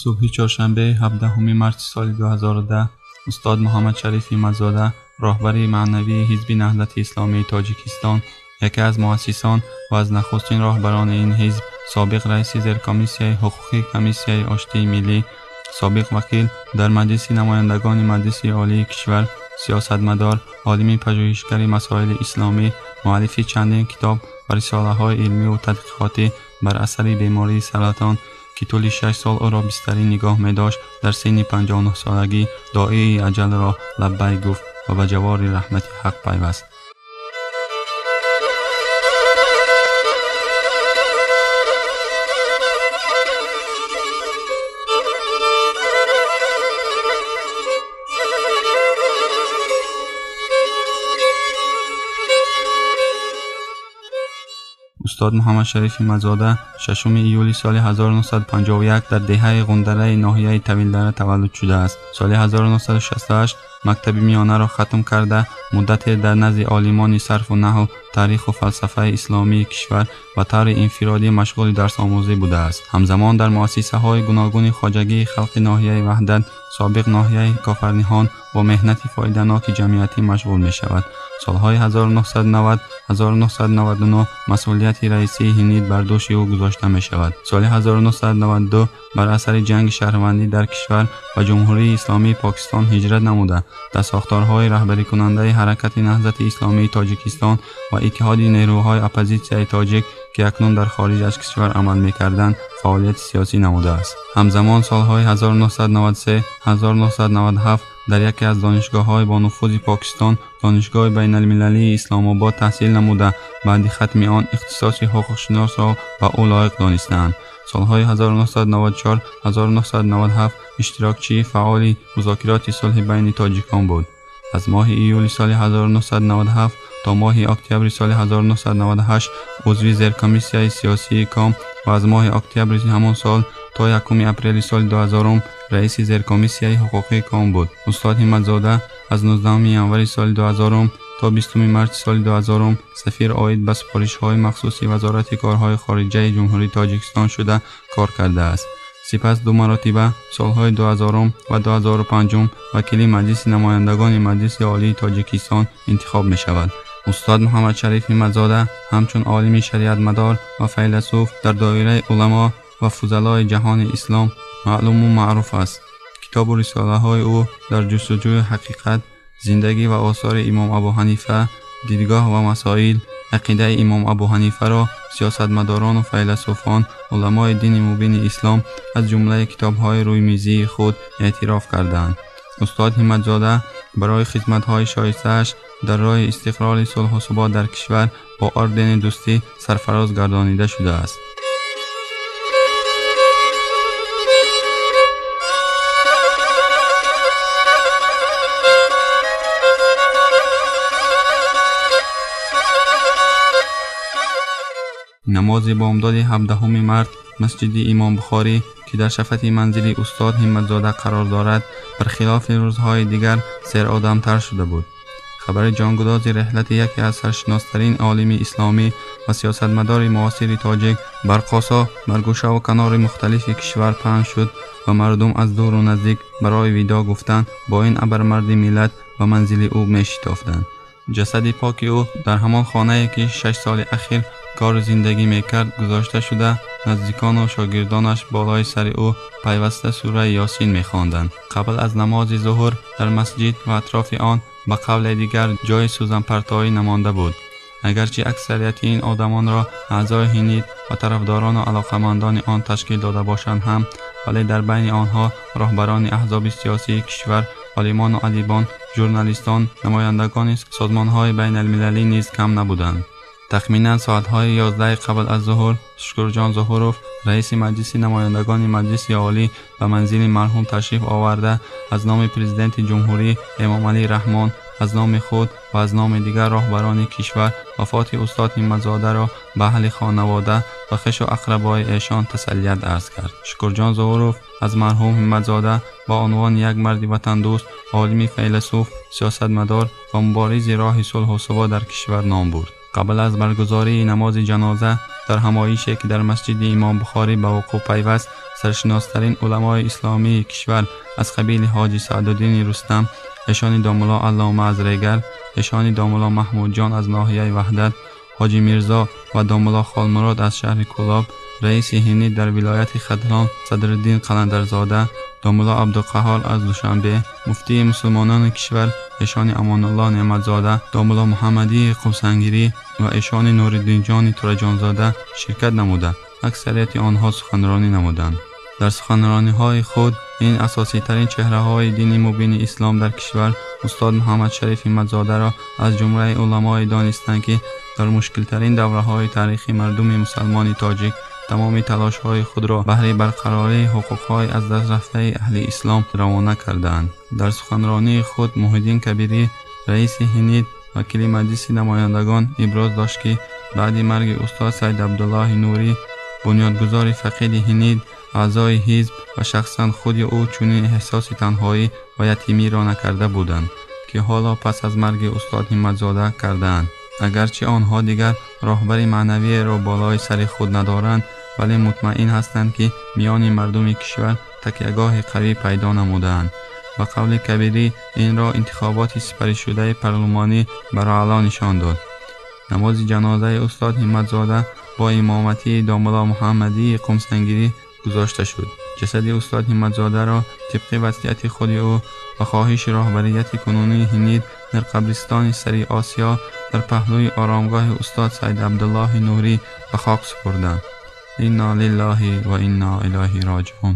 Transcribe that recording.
Субҳи чоршанбе 17 марти соли 2010 устод Муҳаммадшариф Ҳимматзода, роҳбари маънавии Ҳизби Наҳзати Исломии Тоҷикистон, яке аз муассисон ва аз нахустин роҳбарони ин ҳизб, собиқ раиси зеркомиссияи ҳуқуқии Комиссияи Оштии Миллӣ, собиқ вакил дар Маҷлиси намояндагони Маҷлиси Олии кишвар, сиёсатмадор, олими пажӯҳишгари масоили исломӣ, муаллифи чандин китоб ва рисолаҳои илмиву тадқиқотӣ бар асари бемории саратон, ки тӯли 6 сол ӯро бистарӣ нигоҳ медошт, дар синни 59-солагӣ доии аҷалро лаббайк гуфт ва ба ҷавори раҳмати ҳақ пайваст. Устод Муҳаммадшариф Ҳимматзода 6 июли соли 1951 дар деҳаи Ғундараи ноҳияи Тавилдара таваллуд шудааст. Соли 1968 мактаби миёнаро хатм карда, муддате дар назди олимони сарфу наҳв, таъриху фалсафаи исломии кишвар ба таври инфиродӣ машғули дарсомӯзӣ будааст. Ҳамзамон дар муассисаҳои гуногуни хоҷагии халқи ноҳияи Ваҳдат, собиқ ноҳияи Кофарниҳон, бо меҳнати фоиданоки ҷамъиятӣ машғул мешавад. Солҳои 1990-1999 масъулияти раисии ҳинид бар дӯши ӯ гузошта мешавад. Соли 1992 бар асари ҷанги шаҳрвандӣ дар кишвар ба Ҷумҳурии Исломии Покистон ҳиҷрат намуда, дар сохторҳои раҳбарикунандаи Ҳаракати Наҳзати Исломии Тоҷикистон ва Иттиҳоди нерӯҳои оппозитсияи тоҷик, ки акнун дар хориҷ аз кишвар амал мекарданд, фаъолияти сиёсӣ намудааст. Ҳамзамон солҳои 1993-1997 дар яке аз донишгоҳҳои бонуфузи Покистон, Донишгоҳи байналмилалии Исломобод таҳсил намуда, баъди хатми он ихтисоси ҳуқуқшиносро ба ӯ лоиқ донистаанд. Солҳои 1994-1997 иштирокчии фаъоли музокироти сулҳи байни тоҷикон буд. Аз моҳи июли соли 1997 то моҳи октябри соли 1998 узви зеркомиссияи сиёсии Ком ва аз моҳи октябри ҳамон сол то 1 апрели соли 2000 раиси зеркомиссияи ҳуқуқии Ком буд. Устод Ҳимматзода аз 19 январи соли 2000 то 20 марти соли 2000 сафир оид ба супоришҳои махсуси Вазорати корҳои хориҷаи Ҷумҳурии Тоҷикистон шуда кор кардааст. Сипас ду маротиба солҳои 2000 ва 2005 вакили Маҷлиси намояндагони Маҷлиси Олии Тоҷикистон интихоб мешавад. Устод Муҳаммадшариф Ҳимматзода ҳамчун олими шариатмадор ва файласуф дар доираи уламо ва фузалои ҷаҳони ислом маълуму маъруф аст. Китобу рисолаҳои ӯ дар ҷустуҷӯи ҳақиқат, зиндагӣ ва осори имом Абу Ҳанифа, дидгоҳ ва масоил, ақидаи имом Абу Ҳанифаро сиёсатмадорону файласуфон, уламои дини мубини ислом аз ҷумлаи китобҳои рӯймизии худ эътироф кардаанд. Устод Ҳимматзода барои хизматҳои шоистааш дар роҳи истиқрори сулҳу субот дар кишвар бо ордени дӯстӣ сарфароз гардонида шудааст. Намози бомдоди 17 март масҷиди Имом Бухорӣ, ки дар шафати манзили устод Ҳимматзода қарор дорад, бар хилофи рӯзҳои дигар серодамтар шуда буд. Хабари ҷонгудози реҳлати яке аз саршиностарин олими исломӣ ва сиёсатмадори муосири тоҷик барқосо бар гӯшаву канори мухталифи кишвар паҳн шуд ва мардум аз дуру наздик барои видоъ гуфтан бо ин абармарди миллат ба манзили ӯ мешитофтанд. Ҷасади поки ӯ дар ҳамон хонае, ки 6 соли ахир кору зиндагӣ мекард, гузошта шуда, наздикону шогирдонаш болои сари ӯ пайваста сураи Ёсин мехонданд. Қабл аз намози зуҳур дар масҷид ва атрофи он ба қавле дигар ҷои сӯзанпартоӣ намонда буд. Агарчи аксарияти ин одамонро аъзои ҳинид ва тарафдорону алоқамандони он ташкил дода бошанд ҳам, вале дар байни онҳо роҳбарони аҳзоби сиёсии кишвар, олимону адибон, журналистон, намояндагони созмонҳои байналмилалӣ низ кам набуданд. Тахминан соатҳои 11 қабл аз зуҳур Шукурҷон Зуҳуров, раиси Маҷлиси намояндагони Маҷлиси Олӣ, ба манзили марҳум ташриф оварда, аз номи Президенти Ҷумҳурӣ Эмомалӣ Раҳмон, аз номи худ ва аз номи дигар роҳбарони кишвар вафоти устод Ҳимматзодаро ба аҳли хонавода ва хешу ақрабои эшон тасаллият арз кард. Шукурҷон Зуҳуров аз марҳум Ҳимматзода ба унвони як марди ватандӯст, олими файласуф, сиёсатмадор ва муборизи роҳи сулҳу субот дар кишвар ном бурд. Қабл аз баргузории намози ҷаноза дар ҳамоише, ки дар масҷиди Имом Бухорӣ ба вуқӯъ пайваст, саршиностарин уламои исломии кишвар аз қабили ҳоҷи Саъдуддини Рустам, эшони домулло Аллома аз Регар, эшони домулло Маҳмудҷон аз ноҳияи Ваҳдат, ҳоҷи Мирзо ва домулло Холмурод аз шаҳри Кӯлоб, раиси ҳинид дар вилояти Хатлон Садриддин Қаландарзода, домулло Абдуқаҳҳор аз Душанбе, муфтии мусулмонони кишвар эшони Амонулло Неъматзода, домулло Муҳаммадии Қумсангирӣ ва эшони Нуриддинҷони Тураҷонзода ширкат намуда, аксарияти онҳо суханронӣ намуданд. Дар суханрониҳои худ ин асоситарин чеҳраҳои дини мубини ислом дар кишвар устод Муҳаммадшариф Ҳимматзодаро аз ҷумлаи уламое донистанд, ки дар мушкилтарин давраҳои таърихи мардуми мусалмони тоҷик тамоми талошҳои худро баҳри барқарории ҳуқуқҳои аз даст рафтаи аҳли ислом равона кардаанд. Дар суханронии худ Муҳиддин Кабирӣ, раиси ҳинид, вакили Маҷлиси намояндагон иброз дошт, ки баъди марги устод Сайид Абдуллоҳи Нурӣ, бунёдгузори фақиди ҳинид, аъзои ҳизб ва шахсан худи ӯ чунин эҳсоси танҳоӣ ва ятимиро накарда буданд, ки ҳоло пас аз марги устод Ҳимматзода кардаанд. Агарчи онҳо дигар роҳбари маънавиеро болои сари худ надоранд, вале мутмаин ҳастанд, ки миёни мардуми кишвар такягоҳи қавӣ пайдо намудаанд. Ба қавли Кабирӣ, инро интихоботи сипаришудаи парлумонӣ бароало нишон дод. Намози ҷанозаи устод Ҳимматзода бо имоматии домулло Муҳаммадии Қумсангирӣ гузошта шуд. Ҷасади устод Ҳимматзодаро тибқи васияти худи ӯ ва хоҳиши роҳбарияти кунунии ҳинид дар қабристони Сари Осиё дар паҳлӯи оромгоҳи устод Сайид Абдуллоҳи Нурӣ ба хок супурданд. Инна лиллаҳи ва инна илайҳи роҷиун.